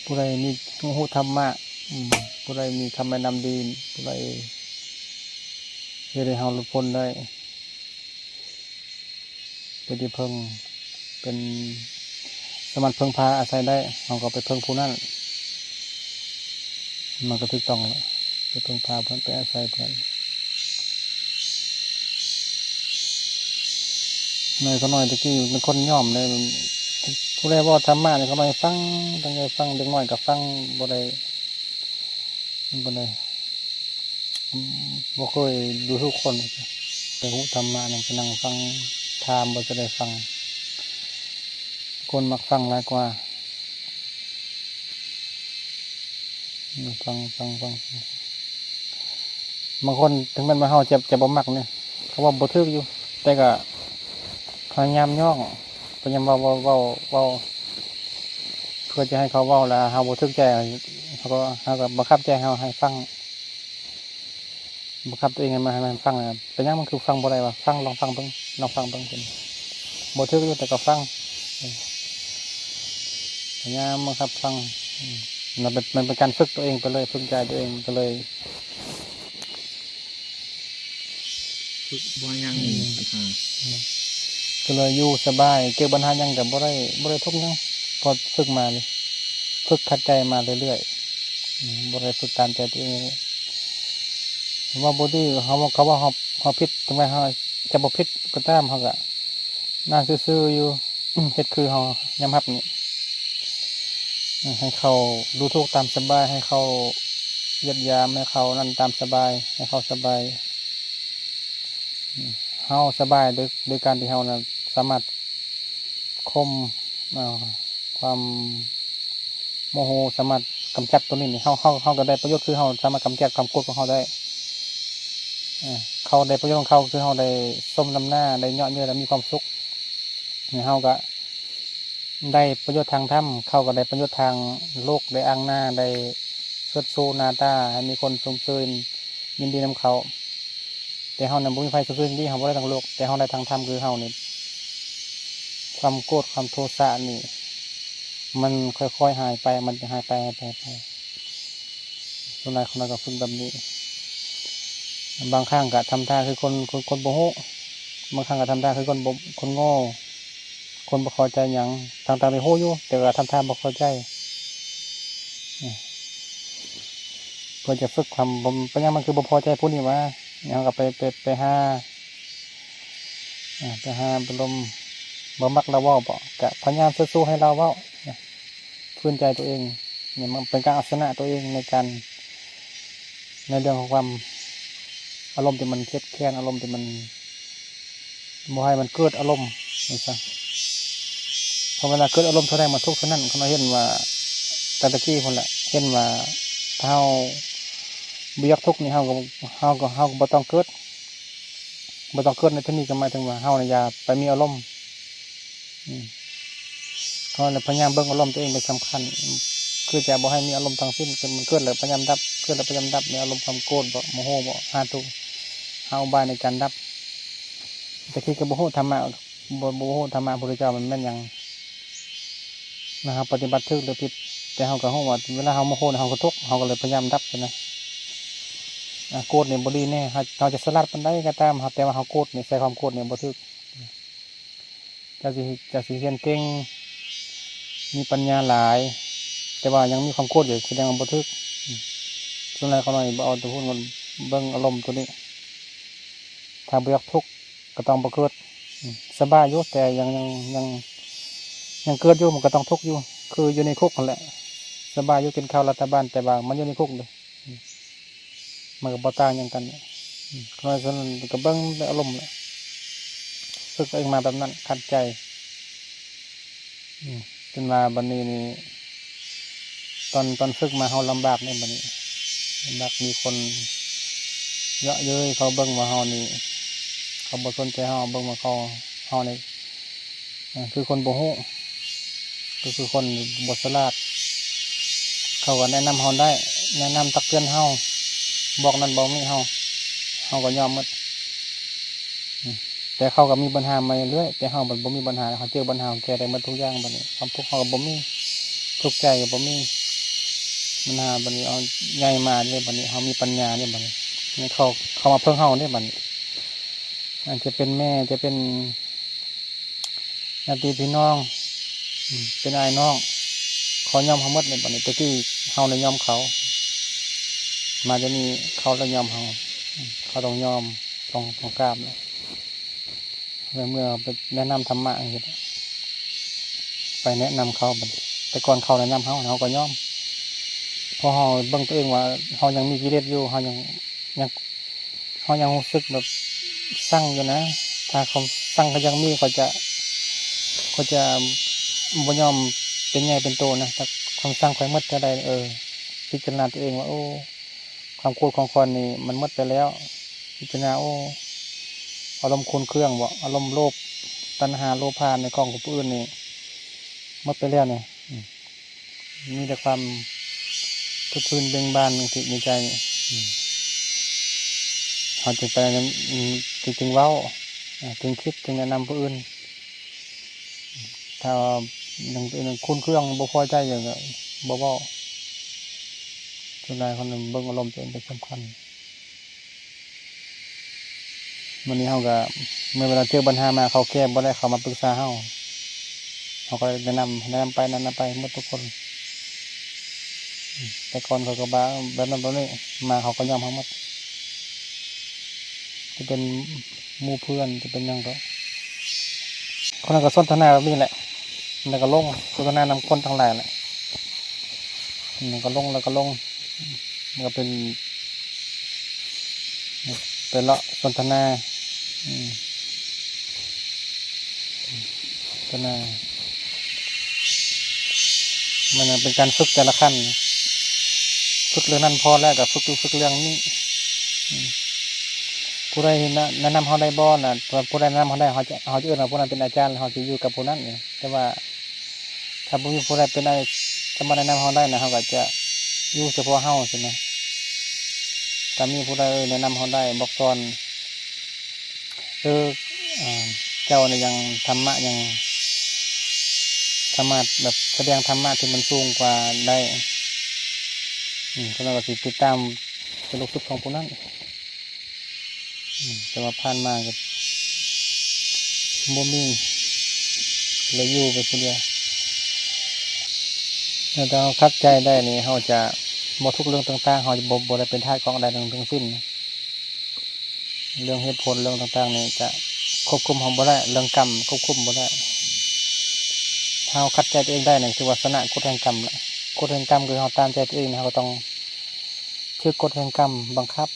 ຜູ້ໃດມີ ຮູ້ທຳມະ ອືມ ຜູ້ໃດມີຄຳແນະນຳດີ ຜູ້ໃດເຮັດໃຫ້ເຮົາຫຼຸດພົ້ນໄດ້ ເປັນທີ່ເພິ່ງ ເປັນ ສາມາດເພິ່ງພາອາໄສໄດ້ ເຮົາກໍໄປເພິ່ງຜູ້ນັ້ນ ມັນກໍຖືກຕ້ອງແລ້ວ ໄປເພິ່ງພາເພິ່ນ ໄປອາໄສເພິ່ນ. ນ້ອຍ ຂ້ານ້ອຍແຕ່ກີ້ເປັນຄົນຍອມເດ້ ຜູ້ໃດເວົ້າທຳມະນີ້ ຂ້ານ້ອຍຟັງ ຕັ້ງໃຈຟັງ ເດັກນ້ອຍກໍຟັງ ບໍ່ໄດ້ ບໍ່ໄດ້ ບໍ່ເຄີຍດູຖູກຄົນ ແຕ່ຮູ້ທຳມະນັ້ນ ໄປນັ່ງຟັງ ຖາມບໍ່ຈະໄດ້ຟັງ ຄົນມັກຟັງຫຼາຍກວ່າ ຟັງ ຟັງ ຟັງ ບາງຄົນເຖິງແມ່ນວ່າເຮົາຈະ ຈະບໍ່ມັກນີ້ ເຂົາເວົ້າບໍ່ຖືກຢູ່ ແຕ່ກໍພະຍາຍາມຍ້ອງ ພະຍາຍາມເວົ້າ ເວົ້າ ເວົ້າ ເພື່ອຈະໃຫ້ເຂົາເວົ້າ ແລ້ວເຮົາບໍ່ຖືກໃຈ ເຮົາກໍ ເຮົາກໍບັງຄັບໃຈເຮົາໃຫ້ຟັງ ບັງຄັບຕົວເອງໃຫ້ມັນ ໃຫ້ມັນຟັງ ເປັນຫຍັງມັນຄືຟັງບໍ່ໄດ້ວະ ຟັງ ລອງຟັງເບິ່ງ ລອງຟັງເບິ່ງ ເປັນ ບໍ່ຖືກຢູ່ ແຕ່ກໍຟັງ ພະຍາຍາມບັງຄັບຟັງ ອືມ ມັນເປັນ ມັນເປັນການຝຶກຕົວເອງໄປເລີຍ ຝຶກໃຈຕົວເອງໄປເລີຍ ຝຶກບໍ່ຍັງ ອືມ ບັນຫາ ອືມ ກໍເລີຍຢູ່ສະບາຍ ເຈີບັນຫາຫຍັງກໍບໍ່ໄດ້ ບໍ່ໄດ້ທຸກຫຍັງ ເພາະຝຶກມາເລີຍ ຝຶກຂັດໃຈມາເລື້ອຍໆ ອືມ ບໍ່ໄດ້ຝຶກຕາມໃຈຕົວເອງ ເວົ້າບໍ່ດີ ເຮົາ ເຂົາເວົ້າເຮົາ ເຮົາຜິດ ເຖິງແມ່ນເຮົາຈະບໍ່ຜິດກໍຕາມ ເຮົາກໍໜ້າຊື່ໆຢູ່ ເຮັດຄືເຮົາຍອມຮັບນີ້ ໃຫ້ເຂົາດູຖູກຕາມສະບາຍ ໃຫ້ເຂົາຢຽດຢາມ ໃຫ້ເຂົານັ້ນຕາມສະບາຍ ໃຫ້ເຂົາສະບາຍ ເຮົາສະບາຍໂດຍ ໂດຍການທີ່ເຮົານັ້ນສາມາດຂົ່ມ ເອີ ຄວາມໂມໂຫ ສາມາດກຳຈັດຕົວນີ້ນີ້ ເຮົາ ເຮົາ ເຮົາກໍໄດ້ປະໂຫຍດ ຄືເຮົາສາມາດກຳຈັດຄວາມໂກດຂອງເຮົາໄດ້ ເອີ ເຂົາໄດ້ປະໂຫຍດຂອງເຂົາ ຄືເຮົາໄດ້ສົມນ້ຳໜ້າ ໄດ້ເຍາະເຍີ້ນ ແລະ ມີຄວາມສຸກ ແລະ ເຮົາກໍໄດ້ປະໂຫຍດທາງທຳ ເຂົາກໍໄດ້ປະໂຫຍດທາງໂລກ ໄດ້ອ້າງໜ້າ ໄດ້ເຊີດຊູໜ້າຕາ ໃຫ້ມີຄົນຊົມເຊີຍຍິນດີນຳເຂົາ ແຕ່ເຮົານັ້ນບໍ່ມີໃຜຊົມເຊີຍຍິນດີ ເຮົາບໍ່ໄດ້ທາງໂລກ ແຕ່ເຮົາໄດ້ທາງທຳ ຄືເຮົານີ້ ຄວາມໂກດ ຄວາມໂທສະນີ້ ມັນຄ່ອຍໆຫາຍໄປ ມັນຈະຫາຍໄປ ຫາຍໄປ ຫາຍໄປ ສ່ວນຫຼາຍຄົນກໍຝຶກແບບນີ້ ບາງຄັ້ງກໍທຳທ່າຄືຄົນ ຄົນ ຄົນບໍ່ຮູ້ ບາງຄັ້ງກໍທຳທ່າຄືຄົນບໍ່ ຄົນໂງ່ ຄົນບໍ່ເຂົ້າໃຈຫຍັງ ທັງໆທີ່ຮູ້ຢູ່ ແຕ່ວ່າທຳທ່າບໍ່ເຂົ້າໃຈ ເພື່ອຈະຝຶກຄວາມ ເປັນຫຍັງມັນຄືບໍ່ພໍໃຈຜູ້ນີ້ຫວາ ເຮົາກໍໄປ ໄປ ໄປຫາ ອ່າ ໄປຫາໄປລົມ ບໍ່ມັກລາວເວົ້າບໍ ກະພະຍາຍາມເຊີດຊູໃຫ້ລາວເວົ້ານະ ຟື້ນໃຈຕົວເອງ ນີ້ມັນເປັນການເອົາຊະນະຕົວເອງໃນການ ໃນເລື່ອງຂອງຄວາມ ອາລົມທີ່ມັນເຄຣີຍດແຄ້ນ ອາລົມທີ່ມັນ ບໍ່ໃຫ້ມັນເກີດອາລົມນີ້ຊະ ເພາະເວລາເກີດອາລົມເທົ່າໃດ ມັນທຸກເທົ່ານັ້ນ ຄັນເຮົາເຫັນວ່າ ແຕ່ຕະກີ້ພຸ້ນແຫຼະ ເຫັນວ່າ ຖ້າເຮົາບໍ່ຢາກທຸກນີ້ ເຮົາກໍ ເຮົາກໍ ເຮົາກໍບໍ່ຕ້ອງເກີດ ບໍ່ຕ້ອງເກີດໃນທີ່ນີ້ກໍໝາຍເຖິງວ່າເຮົານະຢ່າໄປມີອາລົມ ອືມ ເຮົາລະພະຍາຍາມເບິ່ງອາລົມຕົວເອງເປັນສຳຄັນ ຄືຈະບໍ່ໃຫ້ມີອາລົມທັງສິ້ນ ເກີດ ມັນເກີດແລ້ວພະຍາຍາມດັບ ເກີດແລ້ວພະຍາຍາມດັບ ມີອາລົມຄວາມໂກດບໍ ໂມໂຫບໍ ຫາທຸກ ຫາອຸບາຍໃນການດັບ ແຕ່ຄິດກໍບໍ່ຮູ້ທຳມະ ບໍ່ ບໍ່ຮູ້ທຳມະພຸດທະເຈົ້າມັນແມ່ນຫຍັງ ແລ້ວເຮົາປະຕິບັດຖືກຫຼືຜິດ ແຕ່ເຮົາກໍຮູ້ວ່າເວລາເຮົາໂມໂຫເຮົາກໍທຸກ ເຮົາກໍເລີຍພະຍາຍາມດັບຊະນະ ອາ ໂກດນີ້ບໍ່ດີແນ່ ເຮົາ ເຮົາຈະສະຫຼາດປານໃດກໍຕາມ ເຮົາ ແຕ່ວ່າເຮົາໂກດນີ້ ໃຊ້ຄວາມໂກດນີ້ບໍ່ຖືກ ເຈົ້າຊິ ເຈົ້າຊິຮຽນເກັ່ງ ມີປັນຍາຫຼາຍ ແຕ່ວ່າຍັງມີຄວາມໂກດຢູ່ ສະແດງວ່າບໍ່ຖືກ ສ່ວນຫຼາຍຂ້ານ້ອຍບໍ່ເອົາຕົວພຸ້ນ ເບິ່ງອາລົມຕົວນີ້ ຖ້າບໍ່ຢາກທຸກ ກໍຕ້ອງບໍ່ເກີດ ສະບາຍຢູ່ ແຕ່ຍັງ ຍັງ ຍັງ ຍັງເກີດຢູ່ ມັນກໍຕ້ອງທຸກຢູ່ ຄືຢູ່ໃນຄຸກຫັ້ນແຫຼະ ສະບາຍຢູ່ ກິນເຂົ້າລັດຖະບານ ແຕ່ວ່າມັນຢູ່ໃນຄຸກເດ້ ມັນກໍບໍ່ຕ່າງຫຍັງກັນ ເພາະສະນັ້ນກໍເບິ່ງແຕ່ອາລົມ ຝຶກຕົວເອງມາແບບນັ້ນ ຂັດໃຈ ຈົນວ່າບັດນີ້ນີ້ ຕອນ ຕອນຝຶກມາເຮົາລຳບາກເດ້ບັດນີ້ ລຳບາກ ມີຄົນເຍາະເຍີ້ຍ ເຂົາເບິ່ງວ່າເຮົານີ້ ເຂົາບໍ່ສົນໃຈເຮົາ ເບິ່ງວ່າເຂົາ ເຮົານີ້ ເອີ ຄືຄົນບໍ່ຮູ້ ກໍຄືຄົນບໍ່ສະຫຼາດ ເຂົາກໍແນະນຳເຮົາໄດ້ ແນະນຳຕັກເຕືອນເຮົາ ບອກນັ້ນບອກນີ້ເຮົາ ເຮົາກໍຍອມໝົດ ອືມ ແຕ່ເຂົາກໍມີບັນຫາໃໝ່ເລື້ອຍ ແຕ່ເຮົາບັດບໍ່ມີບັນຫາ ເຮົາເຈີບັນຫາ ເຮົາແກ້ໄດ້ໝົດທຸກຢ່າງ ບັດນີ້ຄວາມທຸກເຮົາກໍບໍ່ມີ ທຸກໃຈກໍບໍ່ມີ ບັນຫາບັດນີ້ເຮົາໃຫຍ່ມາເດ້ ບັດນີ້ເຮົາມີປັນຍາເດ້ ບັດນີ້ ໃຫ້ເຂົາ ເຂົາມາເພິ່ງເຮົາເດ້ ບັດນີ້ ອາດຈະເປັນແມ່ ຈະເປັນຍາດຕິພີ່ນ້ອງ ອືມ ເປັນອ້າຍນ້ອງ ເຂົາຍອມເຮົາໝົດເດ້ ບັດນີ້ ແຕ່ກີ້ເຮົາໄດ້ຍອມເຂົາ ມາດຽວນີ້ເຂົາລະຍອມເຮົາ ອືມ ເຂົາຕ້ອງຍອມ ຕ້ອງ ຕ້ອງກາບແລ້ວ. ໃນເມື່ອໄປແນະນຳທຳມະ ຈັ່ງຊີ້ ໄປແນະນຳເຂົາ ແຕ່ກ່ອນເຂົາແນະນຳເຮົາ ເຮົາກໍຍອມ ເພາະເຮົາເບິ່ງຕົວເອງວ່າເຮົາຍັງມີກິເລດຢູ່ ເຮົາຍັງ ຍັງ ເຮົາຍັງຮູ້ສຶກແບບຊັງຢູ່ນະ ຖ້າຄວາມຊັງເຂົາຍັງມີ ເຂົາຈະ ເຂົາຈະບໍ່ຍອມເປັນໃຫຍ່ເປັນໂຕນະ ຖ້າຄວາມຊັງຂ້ອຍໝົດເທື່ອໃດ ເອີ ພິຈາລະນາຕົວເອງວ່າ ໂອ້ ຄວາມໂກດຂອງຂ້ອຍນີ້ມັນໝົດໄປແລ້ວ ພິຈາລະນາ ໂອ້ ອາລົມຂຸ່ນເຄືອງບໍ ອາລົມໂລບ ຕັນຫາ ໂລພະໃນຂອງຜູ້ອື່ນນີ້ໝົດໄປແລ້ວນີ້ ອືມ ມີແຕ່ຄວາມສົດຊື່ນເບີກບານໃນຈິດໃນໃຈນີ້ ອືມ ເຮົາຈຶ່ງໄປ ອືມ ຈຶ່ງ ຈຶ່ງເວົ້າ ອາ ຈຶ່ງຄິດ ຈຶ່ງແນະນຳຜູ້ອື່ນ ຖ້າວ່າຍັງ ຍັງຂຸ່ນເຄືອງ ບໍ່ພໍໃຈຫຍັງກໍບໍ່ເວົ້າ ສ່ວນຫຼາຍຄົນເບິ່ງອາລົມຕົວເອງເປັນສຳຄັນ. ມື້ນີ້ເຮົາກໍ ເມື່ອເວລາເຈີບັນຫາມາ ເຂົາແກ້ບໍ່ໄດ້ ເຂົາມາປຶກສາເຮົາ ເຮົາກໍແນະນຳ ແນະນຳໄປ ແນະນຳໄປໝົດທຸກຄົນ ແຕ່ກ່ອນເຂົາກໍວ່າແບບນັ້ນແບບນີ້ ມາເຂົາກໍຍອມເຮົາໝົດ ຈະເປັນໝູ່ເພື່ອນ ຈະເປັນຫຍັງກໍ ຄົນນັ້ນກໍສົນທະນາແບບນີ້ແຫຼະ ແລ້ວກໍລົງສົນທະນານຳຄົນທັງຫຼາຍແຫຼະ ແລ້ວກໍລົງ ແລ້ວກໍລົງ ແລ້ວກໍເປັນ ໄປເລາະສົນທະນາ ອືມ ສົນທະນາ ມັນເປັນການຝຶກແຕ່ລະຂັ້ນ ຝຶກເລື່ອງນັ້ນພໍແລ້ວກໍຝຶກ ຝຶກເລື່ອງນີ້ ອືມ ຜູ້ໃດແນະ ແນະນຳເຮົາໄດ້ບໍ່ນະ ຖ້າຜູ້ໃດແນະນຳເຮົາໄດ້ ເຮົາຈະ ເຮົາຈະເອີ້ນວ່າຜູ້ນັ້ນເປັນອາຈານ ເຮົາຈະຢູ່ກັບຜູ້ນັ້ນ ແຕ່ວ່າ ຖ້າບໍ່ມີຜູ້ໃດເປັນໄອ ສາມາດແນະນຳເຮົາໄດ້ນະ ເຮົາກໍຈະຢູ່ສະເພາະເຮົາຊີ້ນະ ຖ້າມີຜູ້ໃດແນະນຳເຮົາໄດ້ ບອກສອນ ເອີ ເຈົ້ານີ້ຍັງທຳມະຍັງສາມາດແບບສະແດງທຳມະທີ່ມັນສູງກວ່າໄດ້ ອືມ ເພິ່ນກໍຊິຕິດຕາມເປັນລູກສິດຂອງຜູ້ນັ້ນ. ອືມ ແຕ່ວ່າຜ່ານມາກໍບໍ່ມີ ເລີຍຢູ່ໄປຜູ້ດຽວ. ແຕ່ຖ້າເຮົາຂັດໃຈໄດ້ນີ້ ເຮົາຈະບໍ່ທຸກເລື່ອງຕ່າງໆ ເຮົາຈະບໍ່ ບໍ່ໄດ້ເປັນທາດຂອງອັນໃດທັງ ທັງສິ້ນ. ເລື່ອງເຫດຜົນ ເລື່ອງຕ່າງໆນີ້ຈະຄວບຄຸມເຮົາບໍ່ໄດ້, ເລື່ອງກຳຄວບຄຸມບໍ່ໄດ້. ຖ້າເຮົາຂັດໃຈຕົວເອງໄດ້ນີ້ ຖືວ່າຊະນະກົດແຫ່ງກຳລະ. ກົດແຫ່ງກຳຄືເຮົາຕາມໃຈຕົວເອງນີ້ ເຮົາກໍຕ້ອງຖືກກົດແຫ່ງກຳບັງຄັບ.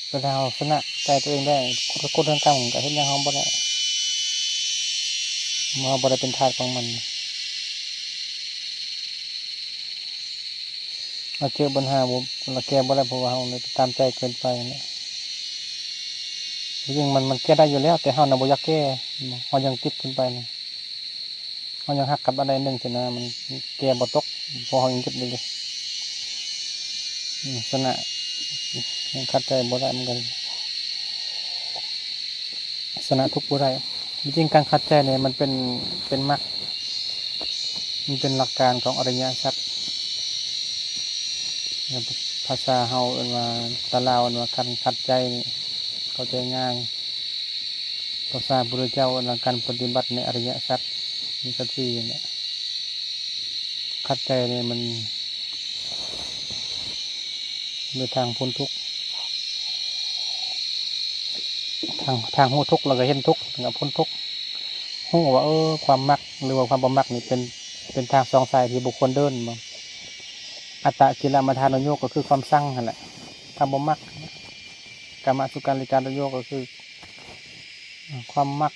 ແຕ່ຖ້າເຮົາຊະນະໃຈຕົວເອງໄດ້ ກົດ ກົດແຫ່ງກຳກໍເຮັດຫຍັງເຮົາບໍ່ໄດ້ ເຮົາບໍ່ໄດ້ເປັນທາດຂອງມັນ. ເຮົາເຈີບັນຫາບໍ່ ລະແກ້ບໍ່ໄດ້ ເພາະວ່າເຮົາໄດ້ຕາມໃຈເກີນໄປຫັ້ນແຫຼະ. ທີ່ຈິງມັນ ມັນແກ້ໄດ້ຢູ່ແລ້ວ ແຕ່ເຮົານະບໍ່ຢາກແກ້ ເຮົາຍັງຕິດເກີນໄປນະ. ເຮົາຍັງຮັກກັບອັນໃດໜຶ່ງຊີ້ນະ ມັນແກ່ບໍ່ຕົກ ເພາະເຮົາຍັງຍຶດຢູ່ເດ. ອືມ ຊະນະ ຍັງຂັດໃຈບໍ່ໄດ້ ມັນກໍຊະນະທຸກບໍ່ໄດ້. ທີ່ຈິງການຂັດໃຈນີ້ມັນເປັນ ເປັນມັກ ມັນເປັນຫຼັກການຂອງອະລິຍະສັດ. ພາສາເຮົາເອີ້ນວ່າ ຕາລາວເອີ້ນວ່າ ການຂັດໃຈນີ້ເຂົ້າໃຈງ່າຍ. ພາສາພຸດທະເຈົ້າເອີ້ນວ່າການປະຕິບັດໃນອະລິຍະສັດ ມີສັດສີ່ຫັ້ນແຫຼະ. ຂັດໃຈນີ້ມັນເປັນທາງພົ້ນທຸກ ທາງ ທາງຮູ້ທຸກ ແລ້ວກໍເຫັນທຸກ ແລ້ວກໍພົ້ນທຸກ. ຮູ້ວ່າ ເອີ ຄວາມມັກ ຫຼືວ່າຄວາມບໍ່ມັກນີ້ເປັນ ເປັນທາງສອງສາຍທີ່ບໍ່ຄວນເດີນ. ອັດຕະກິລະມັດທານຸໂຍກ ກໍຄືຄວາມຊັງຫັ້ນແຫຼະ ຄວາມບໍ່ມັກ. ກາມະສຸຂາລິການຸໂຍກ ກໍຄື ຄວາມມັກ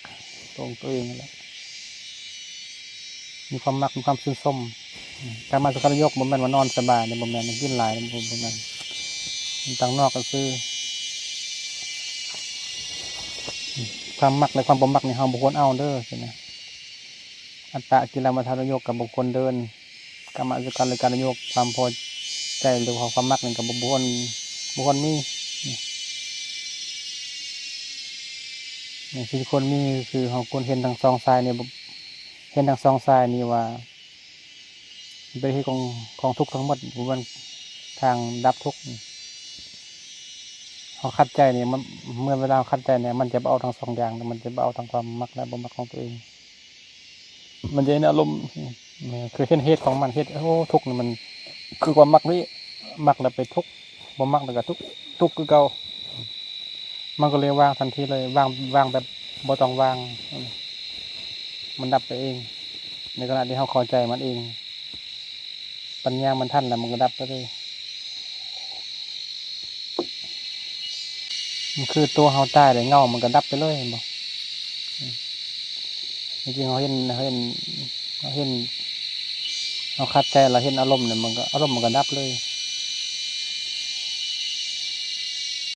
ຂອງຕົວເອງນັ້ນແຫຼະ ມີຄວາມມັກ ມີຄວາມຊື່ນຊົມ. ກາມະສຸຂານຸໂຍກ ບໍ່ແມ່ນວ່ານອນສະບາຍເດ້ ບໍ່ແມ່ນ ກິນຫຼາຍ ບໍ່ ບໍ່ແມ່ນ ມັນຕ່າງນອກຊື່ໆ. ຄວາມມັກ ແລະ ຄວາມບໍ່ມັກນີ້ ເຮົາບໍ່ຄວນເອົາເດີ ຊີ້ນະ. ອັດຕະກິລະມັດທານຸໂຍກ ກໍບໍ່ຄວນເດີນ. ກາມະສຸຂາລິການຸໂຍກ ຄວາມພໍໃຈ ຫຼືວ່າຄວາມມັກນີ້ກໍບໍ່ ບໍ່ຄວນ ບໍ່ຄວນມີ. ສິ່ງທີ່ຄວນມີຄືເຮົາຄວນເຫັນທັງສອງສາຍນີ້ ເຫັນທັງສອງສາຍນີ້ວ່າເປັນເຫດຂອງ ຂອງທຸກທັງໝົດ ບໍ່ແມ່ນ ທາງດັບທຸກ. ເຮົາຂັດໃຈນີ້ ມັນ ເມື່ອເວລາເຮົາຂັດໃຈນີ້ ມັນຈະບໍ່ເອົາທັງສອງຢ່າງ, ມັນຈະບໍ່ເອົາທັງຄວາມມັກ ແລະ ບໍ່ມັກຂອງຕົວເອງ. ມັນຈະເຫັນອາລົມ ຄືເຫັນເຫດຂອງມັນ, ເຫດ ໂອ້ ທຸກນີ້ມັນຄືຄວາມມັກນີ້, ມັກແລ້ວໄປທຸກ, ບໍ່ມັກແລ້ວກໍທຸກ, ທຸກຄືເກົ່າ. ມັນກໍເລີຍວາງທັນທີເລີຍ, ວາງ ວາງແບບບໍ່ຕ້ອງວາງ, ມັນດັບໄປເອງ ໃນຂະນະທີ່ເຮົາເຂົ້າໃຈມັນເອງ. ປັນຍາມັນທັນແລ້ວ ມັນກໍດັບໄປເລີຍ. ມັນຄືຕົວເຮົາຕາຍແລ້ວ ເງົາມັນກໍດັບໄປເລີຍ ເຫັນບໍ່? ອືມ ທີ່ຈິງເຮົາເຫັນ ເຮົາເຫັນ ເຮົາເຫັນ ເຮົາຂັດໃຈແລ້ວເຫັນອາລົມນີ້ ມັນກໍ ອາລົມມັນກໍດັບເລີຍ.